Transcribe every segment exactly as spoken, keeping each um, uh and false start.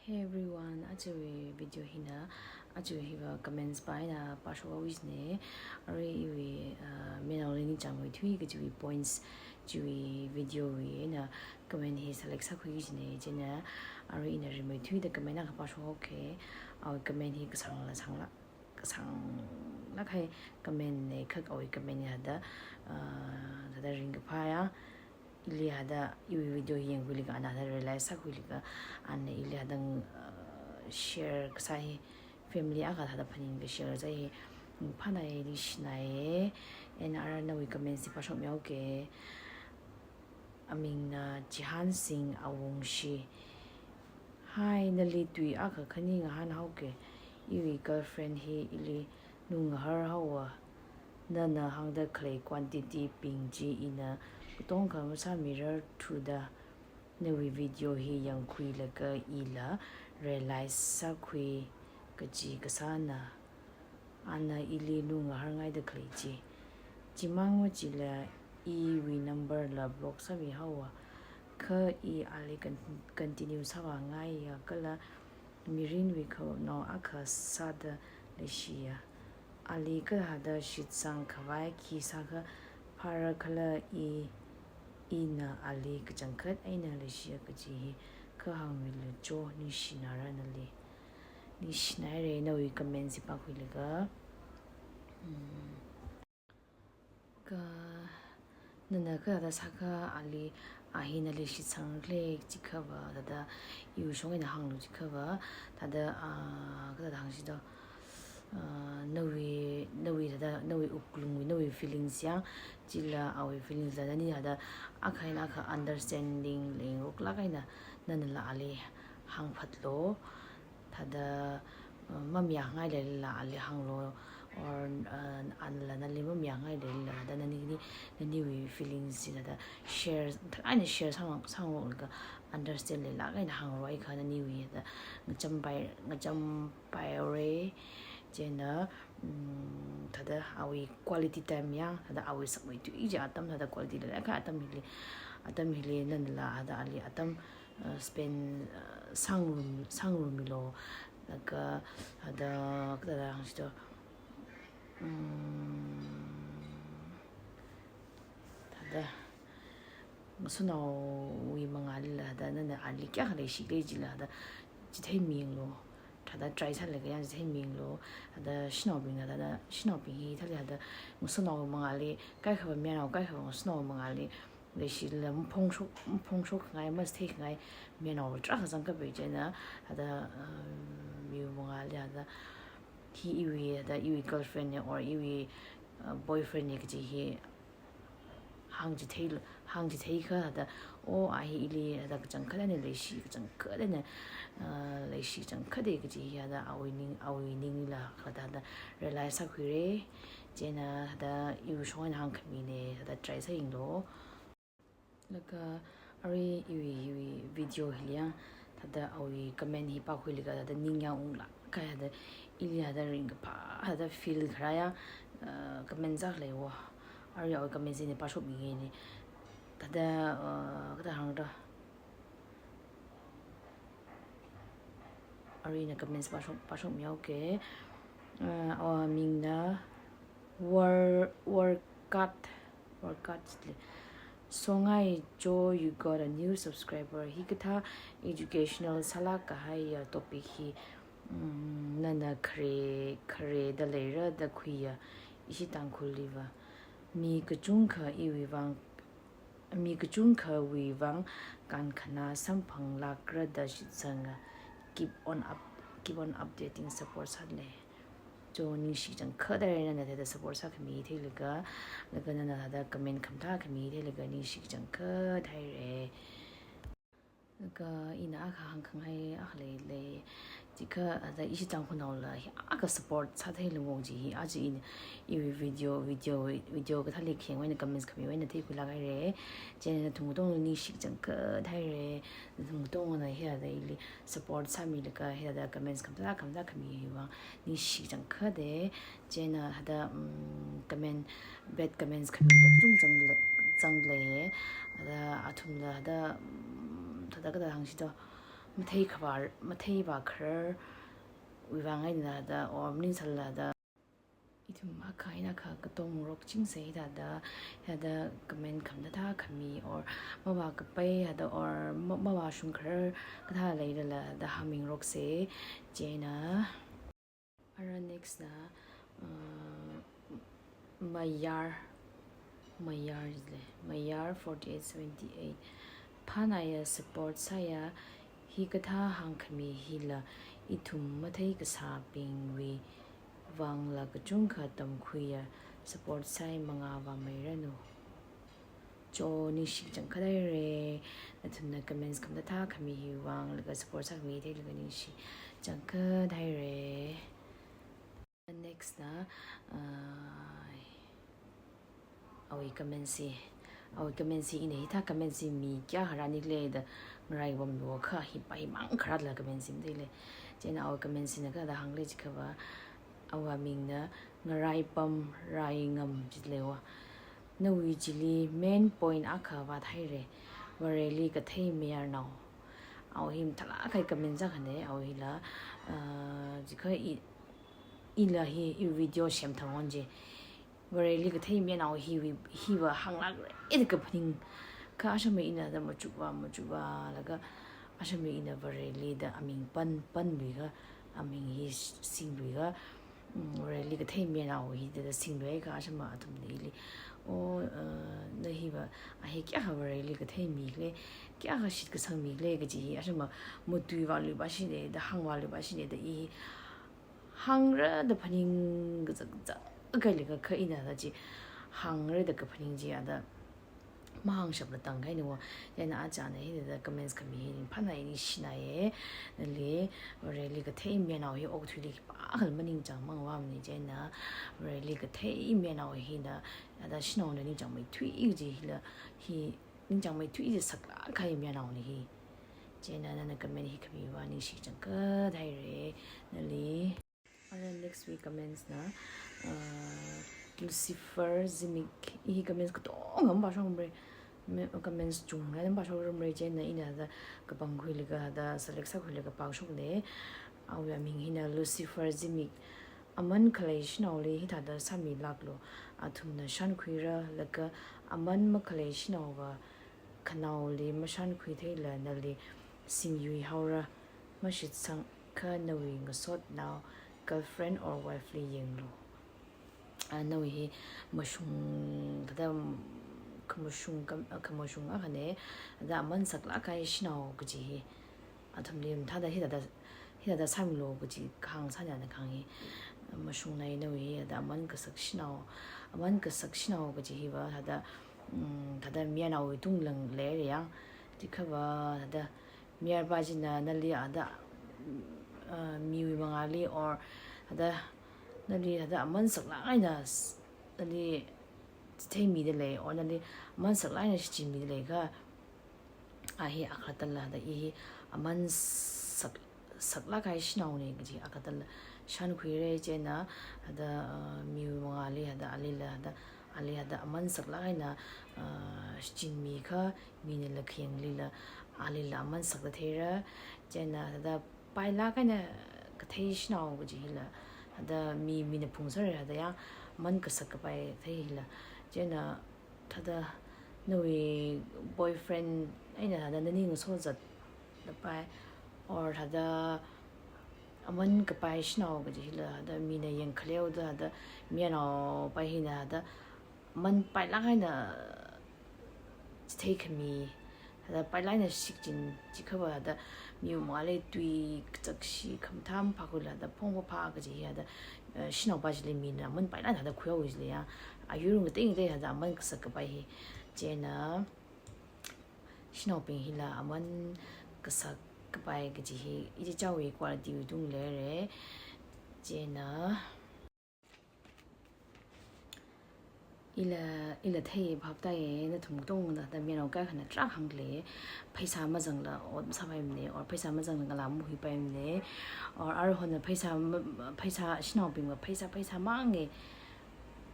Hey everyone, ajawui video hina, ajawui hiva comments pa eina pāshok haowa jina. Arui iwui, uh, mayarnaoli ningchāngmeithui kajiwui points chiwui video wui eina comment hi select sākhui jina. Chieina arui ina rimeithuida comment akha pāshok haoke. Awui comment hi kasāngla sāngla, kasānglāk kahai comment na kha awui comment hi hithāda, uh, hithāda ringkaphā ya. Ili hithāda iwui video yangkhuilaga ana hithāda realize sākhuilaga ana ili hithāda, uh, share kasā hi family akha hithāda phaninglaga share kasā hi, mm, phānai, ningshinai. And ara nawui comments hi pāshokmi haoke. Amingna Jihan Singh Awungshi. Hi, nali tui akha khani ngahān haoke. Iwui girlfriend hi ili nungahar haowa. Nana hāngda khalei quantity bing chi ina katongkha masāmirarthuda nawui video hi yangkhuilaga ila realize sākhui kaji kasāna. Ana ili nungaharngaida khalei chi. Chimang machila iwui number la block sāmi haowa. Kha i ali con-, continue sāvāngaiya kala mirinwui khanao akha sāda leishiya. Ali kathāda shitsang khavai khi sākha phāra khala i, ina ali kachangkhat eina leishiya kaji hi kha hāngmilu cho, ningshinara nali. Ningshinaira nawui comments hi pākhuilaga. Hmm. Kha nana kathāda sākha ali, a hi nali shitsang khalei chikhava, thāda iwui shong eina hānglu chikhava, thāda, ah, kathāda hāngsi do, ah, nawui, nawui thāda, nawui wuklungwui, nawui feelings yang, chila awui feelings la nani thāda akha eina akha understanding leingaroklāk eina nanala ali hāngphatlu. Thāda, uh, mamayāngai leilala ali hānglu, or, uh, anala nali mamayāngai leilala, thāda nani, nani, naniwui feelings chi thāda share, thāda eina share sāngarok, sāngaroklaga understand leilāk eina hāngarok, i kha naniwui thāda ngachampai, ngachampai haora. Chieina, mm, thāda awui quality time yang, thāda awui sakmeithui kaji atam, thāda quality leilāk kahai atam hili, atam hili nanala thāda ali atam, uh, spend, uh, sāngarum, sāngarumilu, laga, thāda, kathāda hāngsi do, mm, thāda, ngasotnaowui mangālila thāda nana ali kayākha leishikhala chila thāda chitheimiyanglu, thāda try sālaga yang chitheimiyanglu, thāda shanaobingna, thāda shanaobing hi thāli thāda ngasotnaowui mangāli, kaikhava mayarnao, kaikhava ngasotnaowui mangāli leishilala maphongshok, maphongshokngai, machitheikhangai mayarnao tarākha zangkapai chieina, thāda, um, miwui mangāli thāda hi iwui, thāda iwui girlfriend na or iwui, uh, boyfriend na kaji hi hāngchithei, hāngchitheikha thāda, oh, a hi ili thāda kachangkhat eina leishi, kachangkhat eina, uh, leishi kachangkhat da kaji hi thāda awui ning, awui ninglila kha thāda realize sākhuira. Chieina thāda iwui shong eina hāngkhamina, thāda try sāyanglu. Laga arui iwui, iwui video hili yang, thāda awui comment hi pākhuilaga thāda ningyāng unglāk kahai thāda ili thāda ringkaphā thāda feel kharā yang, uh, comment sākhalei wo. Arui awui comment chi ina pāshokmingena. Thāda, uh, kathāda hāngda. Arui ina comments pāshok, pāshokmi haoke. Uh, awui mingna War, Warkat, Warkat le. Songai Joe, you got a new subscriber. Hikathā educational sālāk kahaiya topic hi, mm, nana khare, khareda leira da khuiya, ishi Tangkhulliva. Mi kachungkha iwui vang, mi kachungkhawui vang kankhanā samphanglākra da shitsanga. Keep on up, keep on updating, support sāle. Cho, ningshi kachangkhat haira nana thāda support sākhami theilaga, laga nana thāda comment khamathā khami theilaga ningshi kachangkhat haira. Laga ina akha hāngkhangai akha leilei. Chikha thāda ishi Tangkhulnaola hi akha support sātheilu wo kaji hi aja ina iwui video, video, video kathāli khayangwui eina comments khamiwui eina theikhuilāk haira. Chieina nathum katongli ningshi kachangkhat haira. Nathum katongna hi thāda ili support sāmilaga hi thāda comments khamathā khamathā khamiwui vang ningshi kachangkhat da. Chieina thāda, mm, comment, bad comments khami kachungkha zang, zangleiya. Thāda athumla thāda, mm, thāda kathāda hāngsi do, Mathei khavā, mathei vākhararwui vang eina da, or maningsālala da. Ithum akha eina akha katongrokchingsa da da, hithāda comment khamathā khami, or mavākapai da, or ma-, mavāshungkharar kathā leilala da hāngmingaroksa, chieina. Ara next na, uh, Mayar, Mayar le, Mayar forty-eight seventy-eight. Phānāya support sāya, hikathā hāngkhami hila ithum mathei kasābingwui vangla kachungkha tamkhuiya, support sāi, mangā vāmeiranu. Cho, ningshi kachangkhat haira. Nathumna comments khamathā khami hi vang, laga support sākhami theilaga ningshi kachangkhat haira. Next na, uh, awui comments hi, awui comments hi ina hithā comments hi mi kayākha rānikhala da ngaraiwamlu kha hi pa hi mang kharā la comments hi matheila. Chieina awui comments hina kathāda hāngli jikhava, awui mingna Ngaraipam Raingam jilei wa. Nawui chili main point akha vāthaira, Vareli kathei mayarnao. Awui hi mathālāk kahai comments akhana, awui hila, uh, jikha i, ila hi, i video semthang on je. Vareli kathei mayarnao hiwui, hiva hānglākra da kaphaning. Kha ashama ina da machukvā, machukvālaga, ashama ina Vareli da aming pan, panluiakha, aming hi singluiakha, mm, Vareli kathei mayarnao hi da, da singluiakha, ashama athumna ili, "Oh, uh, na hiva, a hi kayākha Vareli kathei mikhala, kayākha shitkasang mikhala," kaji hi ashama matuivāluipaishina da, hāngvāluipaishina da, i hi hāngra da phaning kazak zak kailaga kha ina da chi hāngra da kaphaning chi a da mahāngshapla tangkahaina wa. Chieina achāna hithāda comments khami hi phānāya, ningshināya. Nali Vareli kathei mayarnao hi okathuili khipākhala maningchāngmang vāmana, chieina Vareli kathei mayarnao hina, a da shanaona ningchāngmeithui kaji hila, hi ningchāngmeithui kaji saklāk kahai mayarnaona hi. Chieina nana comment hi khamiva ningshi kachangkhat haira nali. Ara next wui comments na, uh, Lucifer Zimik, i hi comments katonga mapāshokngarumra, me-, comments chunga mapāshokngarumra, chieina ina da kapangkhuilaga da select sākhuilaga pāshokna. Awui aming hina Lucifer Zimik. Aman khalei shanaoli hithāda sāmilāklu. Athumna shānkhuira, laga aman makhalei shanaova khanaoli mashānkhuitheila nali singyui haora, mashitsangakha nawui ngasotnao girlfriend or wife li yanglu. A, nawui hi mashung, thāda khamashung, kham-, khamashung akhana, thāda aman saklāk kahai shanao kaji hi. Athumli mathāda hithāda, hithāda sāmilu kaji kahāng sānana kahāng hi. Mashungna nawui hi, thāda aman kasak shanao, aman kasak shanao kaji hiva, thāda, mm, thāda mayarnaowui tungli leira yang, chikhava, thāda mayarpa china nali a da, uh, miwui mangāli or thāda nali thāda aman saklāk eina s-, nali chitheimida lei or nali aman saklāk eina shichinmida leiakha, a hi akhalattala thāda i hi aman sak-, saklāk kahai shanaona kaji akhalattala shānkhuira, chieina thāda, uh, miwui mangāli thāda alila thāda, ali thāda aman saklāk eina, uh, shichinmiakha, minala khayanglila, alila aman sakta theira, chieina thāda pailāk eina kathei shanao kaji hila, thāda mi, mina phungsāra thāda yang aman kasak kapai thei hila, chieina thāda nawui boyfriend eina thāda nani ngasozatlapai, or thāda aman kapai shanao kaji hila, thāda mina yangkhaleoda, thāda mayarnaopa hina thāda aman pailāk eina chitheikhami, thāda pailāk eina shichin, chikhava thāda miwui mangāli tui kachakshi khamathā maphākhuila thāda phongphāphā kaji hi thāda, eh, shanaopa chili mina aman pailāk eina thāda khuihaowa chili ya, ayur ngateitei thāda aman kasak kapai hi. Chieina shanaobing hila aman kasak kapai kaji hi ichichāwui quality wui tungli leira. Chieina ila, ila theiphap tāya, nathum katongana thāda mayarnao kaikhana tarākha hāngli, pheisā mazangla ot masāpaimana, or pheisā mazangla ngalā mahuipaimana, or aruihon pheisā ma-, pheisā shanaobingva pheisā, pheisā manga,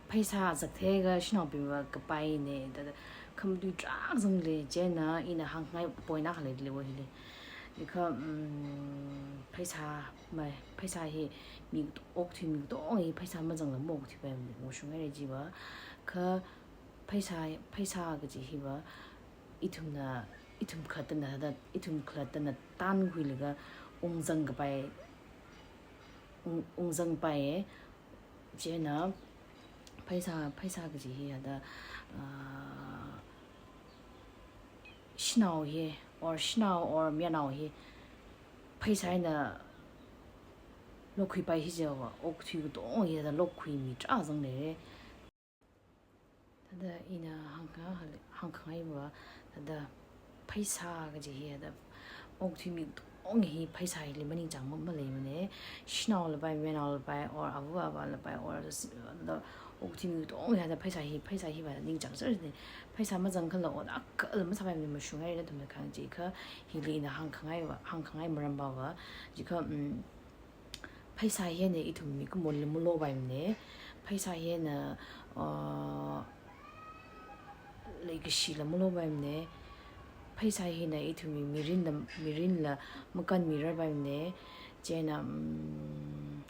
pheisā zaktheiakha shanaobingva kapaina, thāda khamatui tarākha zangli, chieina ina hāngngai point akha leili wa hili. Kha, mm, pheisā, mai, pheisā hi mi, okathui mi katonga hi pheisā mazangla maokthuipai, mashungngaira jiva. Kha pheisā, pheisā kaji hiva, ithumna, ithum khalattana, da, ithum khalattana tankhuilaga ungzang kapai, ung, ungzangpai, chieina pheisā, pheisā kaji hi hada, ah, shanao hi, or shanao or mayarnao hi, pheisā eina lokhuipai hi jiva, okathui katonga hi hada lokhuimi tarākha zangleira. Thada ina hāngkha, hāngkhangaiva, thada pheisā kaji hi hada, okathui mi katonga hi pheisā hili maningchāng ma, maleimana. Shanaolapai, mayarnaolapai, or ava avālapai, or s-, the, okathui mi katonga hi hada pheisā hi, pheisā hiva ningchāngserna. Pheisā mazangkhala ot akhala masāpaimana, mashungngaira nathumna khangachei. Kha hili ina hāngkhangaiva, hāngkhangai marampava, jiakha, mm, pheisā hina ithum mikumoli malopaimana. Pheisā hina, uh, leikashila malopaimana. Pheisā hina ithumwui mirinla, mirinla makanmirarpaimana. Chieina, mm,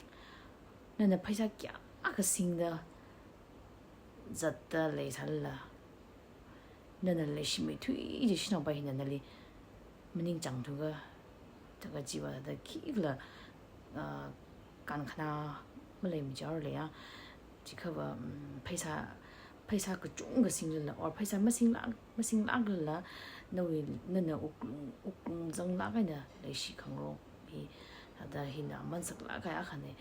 nana pheisā kayākha singda zatta leisālala, nana leishimeithui chi shanaopa hina nali maningchāngthuakha, thakha chiva thada khikhala, ah, kankhanā maleimichao leiya. Chiakhava, mm, pheisā, pheisā kachungkha singlala, or pheisā masinglāk, masinglāklala, nawui, nana wuklung, wuklung zanglāk eina leishi khangarok hi, thada hina aman saklāk kahai akhana,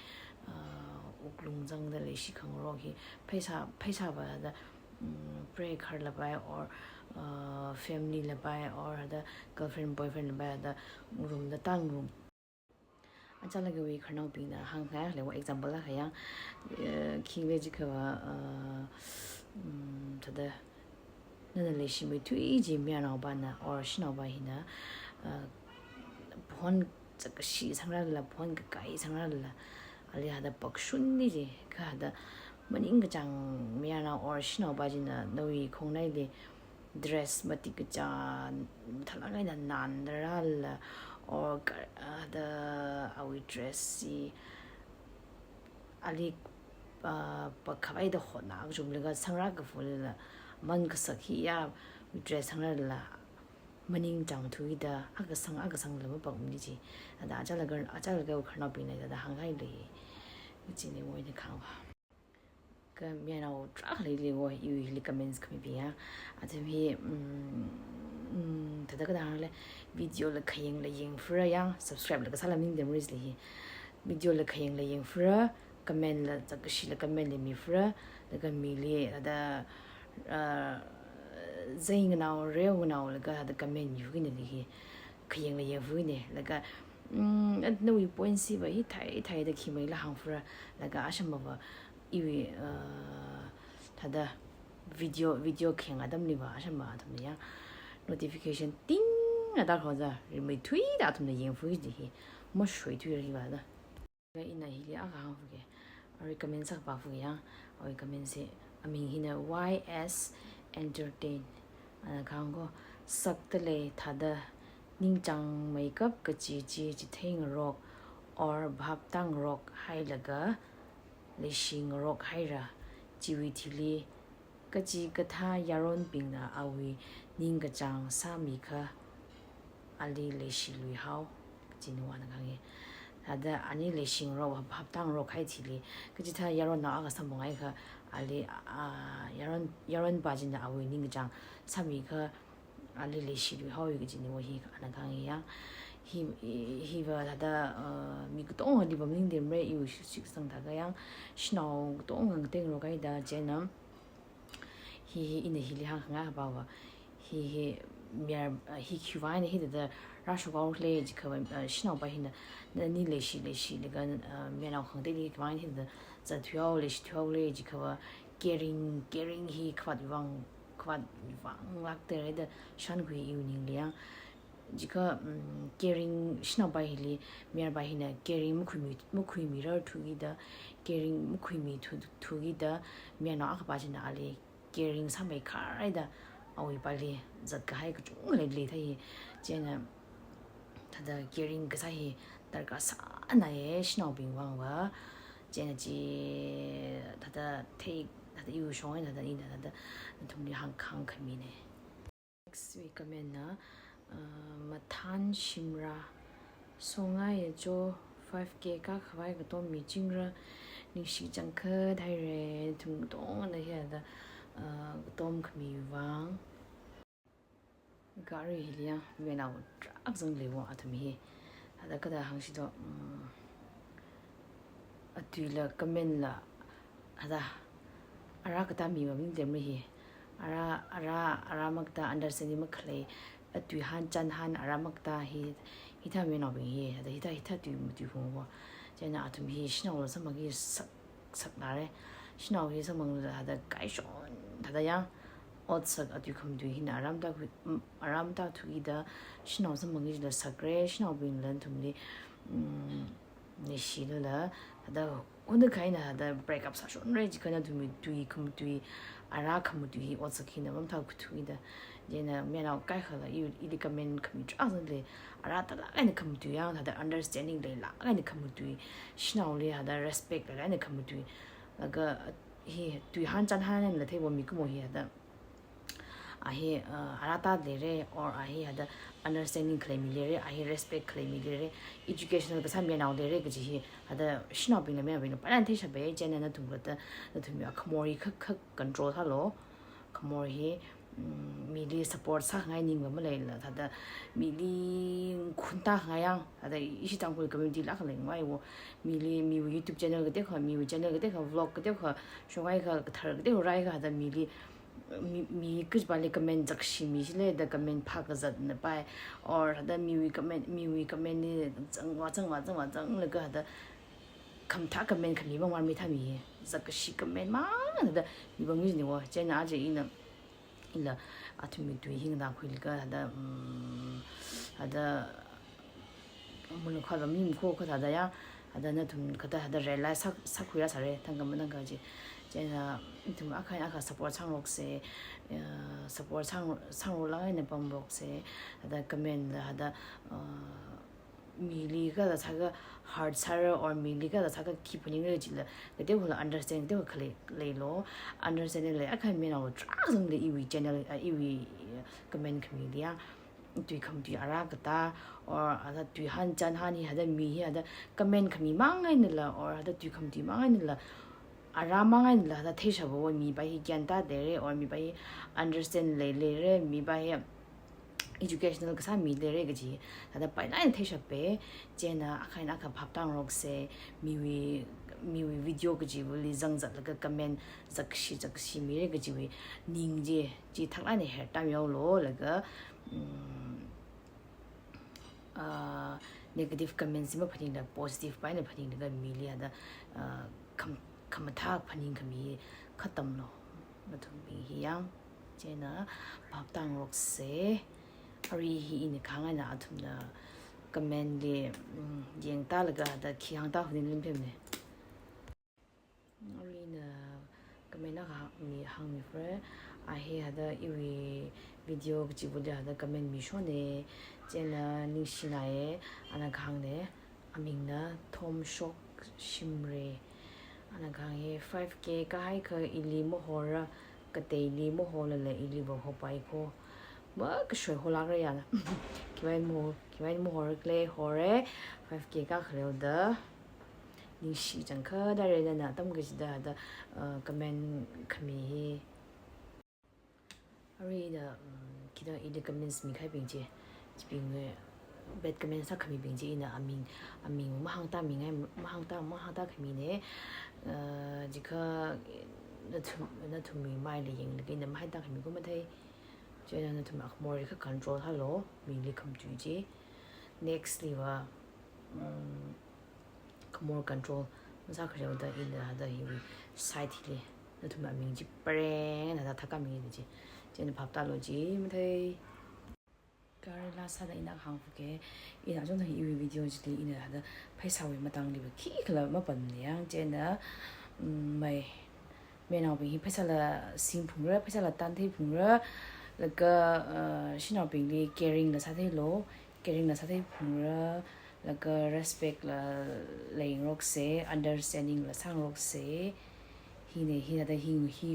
ah, wuklung zangda leishi khangarok hi, pheisā, pheisāva thada, mm, preikarlapai or, uh, family lapai or hada girlfriend, boyfriend lapai hada ngarumda tangarum. Achālakha iwui khararnaobingna hāngkhangai leiva example akha yang, uh, khikhala jiakhava, uh, mm, thada nana leishimeithui chi mayarnaopana or shanaopa hina, uh, phone zakkashi sangrarla, phone kakai sangrarla, ali hada pakshunni ji, kha hada maningkachāng mayarnao or shanaopa china nawui khongnaili dress matik kachā mathālāk eina nanrarla, or ka, hada awui dress chi ali, ah, pakhavaida hotna kachumlaga sangra kafulala, aman kasak hiya dress sangrarla, maningchāngthuida, akha sang, akha sangla mapakmana ji. Thada achālakha, achālakha khararnaobingna thada hāngkhangai lei. Chieina ina khangaiva. Kha mayarnao tarākha leileiva, iwui hili comments khamibing ya. Athum hi, mm, mm, thada kathāda hāngli, videola khayangla yangfura yang, subscribela kasāla maningdamra jili hi. Videola khayangla yangfura, commentla zakkashila commentla mifura, laga mili thada, uh, zai nganao, reo nganaolaga thada comment mifukina li hi. Khayangla yangfukina, laga, mm, nawui point chiva hithai, hithai da khi maila hāngfura, laga ashamava iwui, uh, thada video, video khayang atamliva ashama athumna ya notification ting da rāhaoda, rimeithuida athumna yangfukida hi, mashoithuira hiva da. Ina hili akha hāngfuka, arui comment sākapā fuka yang, awui comment chi, aming hina Y S Entertain. Ana kahāng ko, sakta lei thada ningchāngmeikap kaji chi chitheingarok or bhap tāngarok hailaga leishingarok haira, chiwui thili kachikathā yaronbingna awui ningkachāng sāmikha ali leishiluihao, kajina ana kahānga. Thada ani leishingarok, bhap tāngarok kahai thili, kachikathā yaronnao akha samphangakha ali, ah, yaron, yaronpa china awui ningkachāng sāmikha ali leishiluihaowa kajina hi ana kahānga yang. Hi, hi, hiva thada, uh, mi katongali pam maningdamra, iwui shitsang thākha yang, shanao katonga ngateirok haida, chieina hi, hi ina hili hāngkhangai pava. Hi, hi mayar, uh, hi khiwui vang eina hithāda rāshokhaora jiakhava, uh, shanaopa hina, nani leishi, leishilaga, uh, mayarnao khangateili khiwui vang eina hithāda zatthuihao, leishithuihaora jiakhava, caring, caring hi khavāt vang, khavāt vanglākda leida shānkhui iwui ningli yang. Jiakha, mm, caring shanaopa hili, mayarpa hina caring makhuimi, makhuimirarthukida, caring makhuimithu, thukida, mayarnao akhapa china ali caring sāmeikhar haida awuipali zatkahai kachungkha leilei thai. Chieina Thāda caring kasā hi darkar sānaiya shanaobing vangva. Chieina chi thāda thei, thāda iwui shong eina thāda ina thāda nathumli hāngkhang khamina. Next wui comment na, uh, Mathan Shimra. Songaiya cho, five K kākhavai katom michingra, ningshi changkhat haira, nathum katongana hi thāda, uh, katom khami vang. Kha arui hili ya, menao tarākha zang leiwo athum hi. Thāda kathāda hāngsi to, um, atuila comment la, thāda, ara katā mi maning dem hi. Ara, ara, ara makatā understanding makhalei, atui han, chan han, ara makatā hi, hithā menaobing hi, thāda hithā, hithā tui matui phungwo. Chieina athum hi shanaola samphangki sak, saknare. Shanao hi samphangla thāda kaishon, thāda yang, otsak atui khamatui hina aram ta khu-, mm, aram ta thuida, shanao samphangki la sakre, shanaobingla nathumli, mm, nishilala, thāda, unda kaina thāda break up sāshonra, jiakha nathumwui tui khamatui, ara khamatui hi otsak hina mamtha kuthuida. Chieina menao kaikhala, i, ili comment khami tarākha zang lei, ara talāk eina khamatui yang, thāda understanding leilāk eina khamatui, shanaoli thāda respect leilāk eina khamatui. Laga, hi, tui han chan han eina theiwo mikumo hi thāda. A hi, uh, ara ta leire, or a hi thāda understanding khalei mi leire, a hi respect khalei mi leire, educational kasā menao leire kaji hi, thāda shanaobingla menaobingla pālan theishapa, chieina nathum kathāda, nathumwui khamor hi khak khak control sālu. Khamor hi, mm, mili support sāngai ningva maleila, thāda mili khunta ngai yang, thāda ishi Tangkhul community la khalei ngaiwo, mili, miwui YouTube channel kateokha, miwui channel kateokha, vlog kateokha, shongaikha, kathar kateokha raikha, thāda mili, mi, mi kachipāli comment zakshi mishile, da comment phākazatna pai, or thāda miwui comment, miwui comment li zangva, zangva, zangva, zanglaga thāda khamathā comment khami bang mar mi thā mi, zakkashi comment mang thāda mi bang mi niwo, chieina aja ina, ila athumwui tui hi ngada khuilaga thāda, mm, thāda, mun kho ba mi kho kho thāda ya, thāda nathum kathāda thāda realize sā, sākhuira sāre, thangkha mathangkha chi. Chieina nathum akha eina akha support sāngarokse, eh, support sāng, sāngarok lāk eina pamrokse, thāda comment la thāda, eh, mili kathāda sākha hurt sāra or mili kathāda sākha khi phaningra jila, kateokhala understand kateokha khalei, leilu, understanding lei, akha menao tarākha zang lei iwui channel, eh, iwui, eh, comment khamili ya. Tui khamatui ara katā, or thāda tui han chan han hi thāda mi hi thāda comment khami mang einala, or thāda tui khamatui mang einala, ara mang einala thāda theishapa, mipā hi gyan ta leire, or mipā hi understand lei leire, mipā hi educational kasā mi leire kaji, thāda pālan theishapa, chieina akha eina akha phap tangrokse, miwui, miwui video kajivali zangzatlaga comment zakshi, zakshi mire kajiwui ning chi, chi thaklāk eina her tam yaolu, laga, mm, ah, negative comments chi maphaningla positive pā eina phaninglaga mili thāda, ah, kham, khamathā phaning khami khatamlu, nathumbing hi yang. Chieina phap tangrokse, arui hi ina kahāng eina athumna comment li, mm, yangtālaga thāda khi hāngta huning lim phemne. Arui ina comment akha hāngmi, hāngmi fre. A hi thāda iwui video kajivali thāda comment mishonne. Chieina ningshinaiye, ana kahāngne. Amingna Thomshok Shimray. Ana kahāng hi five K kāhaikha ili mahora, kateili maholala iliva hopai kho. Makashoi holākra yana. Khiwui eina maho, khiwui eina mahora khala hore, five K kākhaleiuda. Ningshi changkhat haire nana atam kachida thāda, uh, comment khami hi. Arui ina, um, kida ili comments mikhaibing chi, chibing, eh, bad comments sākhamibing chi ina aming, aming mahāngta mingai, mahāngta, mahāngta khamine, uh, jiakha nathum, nathumwui maili yanglaga ina mahaita khami kum mathei. Chieina nathum akhamor hi kha control sālu, mili khamatui chi. Next liva, um, khamor control masākhaleiuda ina thāda hiwui side hili nathum aming chi prank thāda thākami da chi. Chieina phap tālu chi mathei. Kha arui last sāda ina hāngfuke, ina chungda iwui video chili ina thāda pheisāwui matangli va khikhala mapamne yang, chieina, mm, mai, menaobing hi pheisāla singphungra, pheisāla tantheiphungra, laga, uh, shanaobingli caring la sātheilu, caring la sātheiphungra, laga respect la leingarokse, understanding la sāngarokse. Hina, hithāda hi, hi,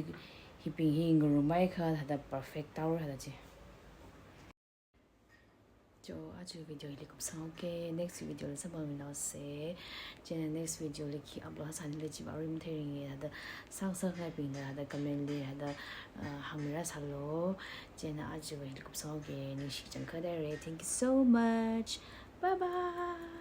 hibing hi ngarumhaiakha thāda perfect tāhaora thāda chi. Cho, aja video hili kupsanghaoke, next video li samphangmiluise. Chieina next video li khi upload sāsāni kaji arui matheiringe, thāda sāngasakngaibingna thāda comment li thāda, uh, hāngmirāsālu. Chieina aja hili kupsanghaoke, ningshi kachangkhat haira. Thank you so much. Bye bye.